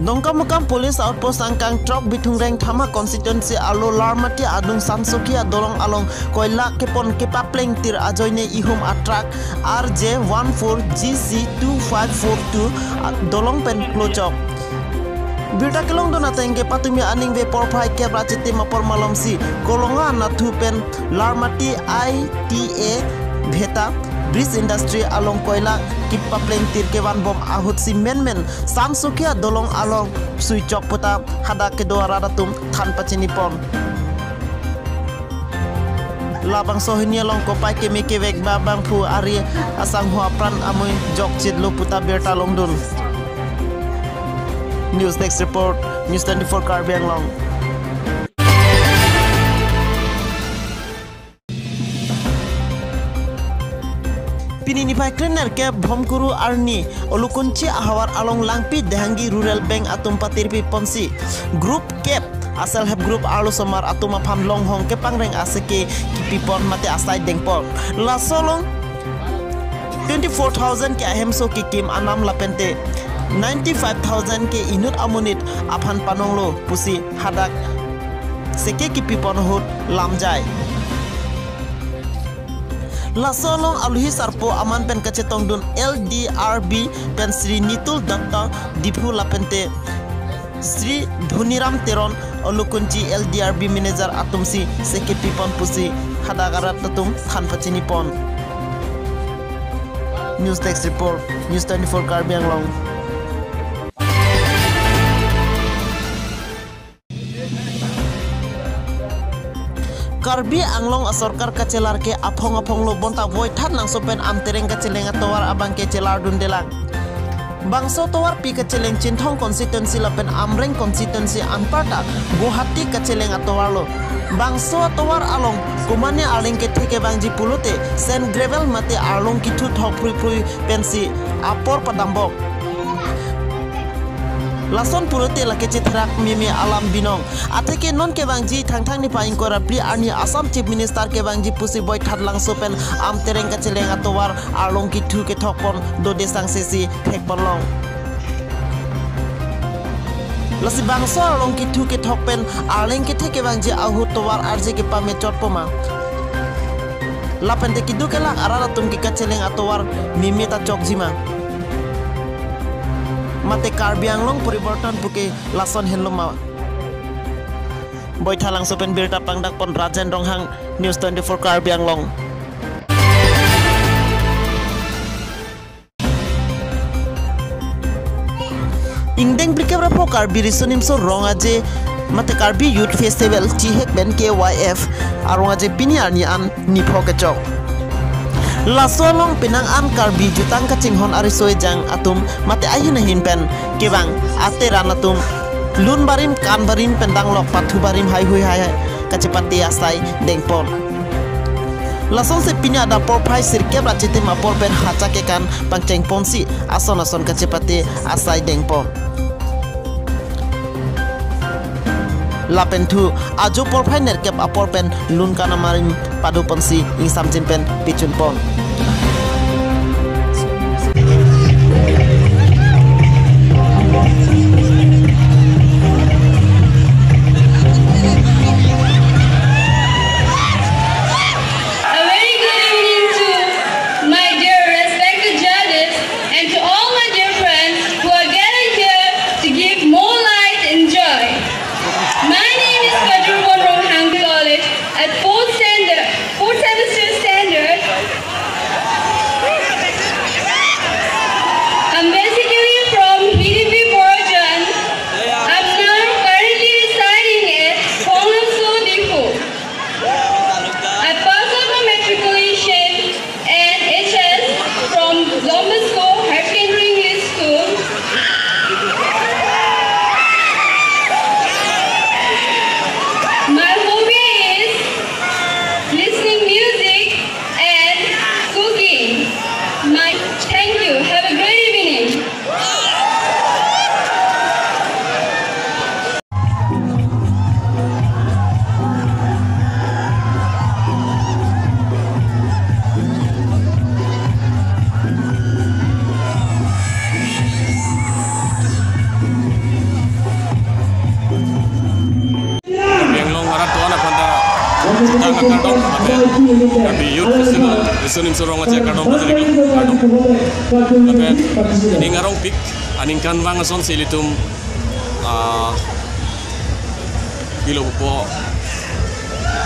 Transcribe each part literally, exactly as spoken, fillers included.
Dongkamukam Police Outpost angkang throk Bithung Rengthama constituency arlo Larmati adung Sansokia dolong along koila kepon kepaplengtir ajoine ihum atruck R J one four G C two five four two dolong pen klochok. Birta kelongdun ateng ke patumi aningve porphai kep ra chitim apor malomsi Kolonga nathu pen Larmati I T A Bheta Bridge Industry along koila kepaplengtir kevanbom ahutsi menmen Sansokia dolong along suichok puta hadak kedo arat atum than pachinipon. Labangso hini along kopai keme kevek ba bangphu ari asangho apran amui jokchitlo puta birta longdun. News Desk Report, News twenty-four Karbi Anglong. Pini niphai krenerkep Bhomkuru arni Ulukunchi ahavar along Langpi Dehangi Rural Bank atum patirpi ponsi group kep a self help group arlosomar atum aphan longhong kepangreng aseke kipipon mate asai dengpon. Laso along twenty-four thousand ke ahemso kekim anam lapente ninety-five thousand ke inut amonit aphan panonglo pusi hadak seke kipipon ahut lamjai. Laso along aluhi sarpo aman pen kachetongdun L D R B pen Sri Nitul Datta Diphu lapente Sri Dhoniram Teron Ulukunchi L D R B manager atumsi seke pipon pusi hadak arat atum than pachinipon. News Desk Report, News twenty-four Karbi Anglong. Karbi Anglong asorkar kachelar ke aphong aphong lo bonta Voithalangso pen Amtereng kacheleng atovar abang ke chelardundelang. Bangso tovarpi kacheleng Chinthong constituency lapen Amreng constituency anparta Guwahati kacheleng atovarlo. Bangso atovar along komane arleng kethe kevangji pulote sand gravel mate arlong kethu thok phrui phrui pensi apor padambok. Lason pulote lake chetherak meme alam binong. Atheke non kevangji Thangthang niphai ingkoi ra phli arni Assam Chief Minister kevangji pusi Voithalangso pen Amtereng kacheleng atovar arlong kethu kethokpon dode sangsesi thekponlong. Lasi bangso arlong kethu kethok pen arleng kethe kevangji ahut tovar arje kepamechotpo ma? Lapente keduk kelak arat atum ke kacheleng atovar meme ta chokji ma? Mate Karbi Anglong poriborton puke lason henlo ma? Voithalangso pen birta pangdakpon Rajen Ronghang, News twenty-four Karbi Anglong. Ingdeng phlikep ra pho Karbi Riso Nimso Rong Aje mate Karbi Youth Festival chihek pen K Y F arong aje pini arni an nipho kechok. Laso along penang an Karbi jutang kachinghon ariso ejang atum mate ahin ahin pen kevang ateran atum lun barim kan barim pen danglok pathu barim haihui hai kachepate asai dengpon. Lasonsi pini adap porphai sirkep ra chitim apor pen hacha kekan pangchengponsi ason ason kachepate asai dengpon. Lapen thu ajo porphai nerkep apor pen lun kan amarim padoponsi ingsamjin pen pichunpon. A very good evening to my dear respected judges and to all my dear friends who are gathered here to give more light and joy. My name is Kajur Bonrong Hang College at fourth standard, fourth semester standard. Tang akardom, lapen Karbi Youth Festival, Riso Nimso Rong Aje akardom pajirlo, kardom. Lapen ning arongpik, aningkanvang asonsi ilitum, ah, bilo po,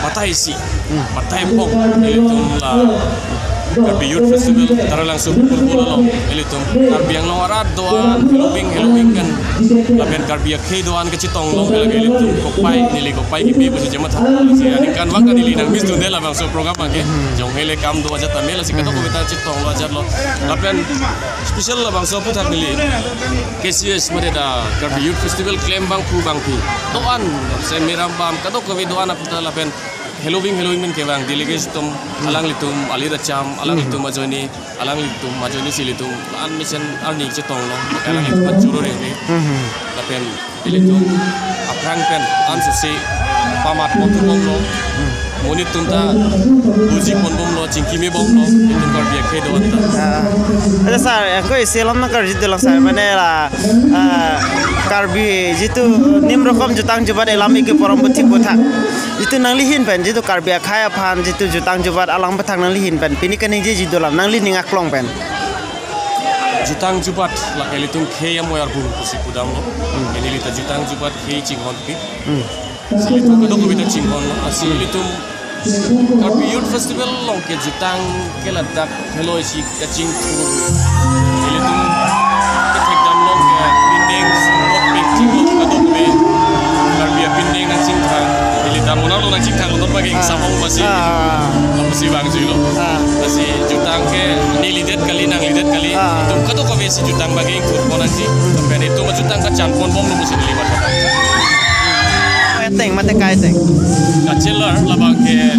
batai isi, batai pong, ilitum la Karbi Youth Festival, Taralangso Purbo along, ilitum Karbi Anglong arat do-an, heloving, heloving kan, lapen Karbi akhei do-an kachetong long, lake ilitum kopai, neli kopai kipi pusi chematha, lasi aningkanvang kan neli nang-miss dunde labangso program abangke, jong hele kam do ajat tame, lasi kadokave ta chetonglo ajatlo, lapen special labangso aphuthak neli K C S mate ta Karbi Youth Festival klem abangphu abangphi do-an, se meram bam kadokave do-an aphuthak lapen heloving, heloving pen kevang delegate atum, alanglitum alir acham, alanglitum ajoine, alanglitum ajoinesi ilitum an mesen arni chetong long, alanglitum achuro rengni. Lapen ilitum aphrang pen ansose pamat ponbomlo, monit atum ta buji ponbomlo, chingki mebomlo, ilitum Karbi akhei do-an ta. Ah. Acha sir, angko isi alam nangkarjut dolang sir, mane la, ah, Karbi jitu nim rokom jutang jubat elam ike porom buthik buthak. Jitu nanglihin pen, jitu Karbi akhei aphan, jitu jutang jubat alam bethak nanglihin pen, pini kaningjeji dolang, nanglining aklong pen. Jutang jubat, lake ilitum khei amoyar bung pusi pudamlo. Ini ilitum jutang jubat khei chinghonpik. Si ilitum kadokave ta chinghonlo, lasi ilitum Karbi Youth Festival along ke jutang ke ladak helo isi kachingthur. Ilitum kethekdam along ke pindeng, sumbok, pindeng, kadokave Karbi apindeng nangchingthang. Ilitum monarlo nangchingthang, nonton bagi Ah. samong pasi. Ah. Pasi vangjuilo. Ah. Lasi jutang ke nelidet kali, nanglidet kali. Ah. Itum kadokavesi jutang bagi ingthur pon nangji. Lapen itum jutang kachan ponbomlo pusi neli matha. Eteng, mate kaiteng. Kachelar labangke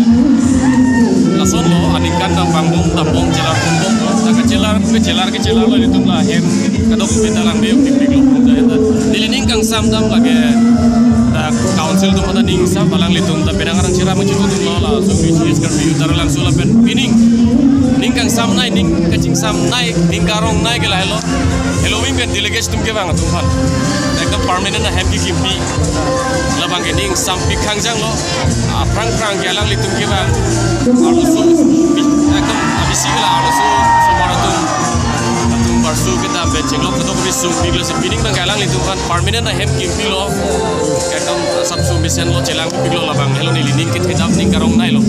lasonlo, aningkan nangvangbom, dambom, chelar ponbom. Ta kachelar, kachelar, kachelarlo ilitum la hem kadokave ta langme-ong pikpiklo. Neli ning kangsamdam lake ta council atum ta ning sam, alanglitum ta penang arang chiram chitu atumlo, laso K C S Karbi Youth Taralangso lapen pining ning kangsamnei, ning kachingsamnei, ning karongnei ke lahelo. Heloving pen delegate atum kevang atum aphan ekdom permanent ahem kekimpi. Labangke ning sampik khangjanglo. Aphrang phrang ke alanglitum kevang arloso, ekdom abisi ke la arloso osomar atum, atum barso kedam pen chenglok ketok bisung piklo, si pining abangke alanglitum aphan permanent ahem kimpilo. Ekdom asapso mesenlo, chelang piklo, labang helo neli ning kethedam, ning karongneilo.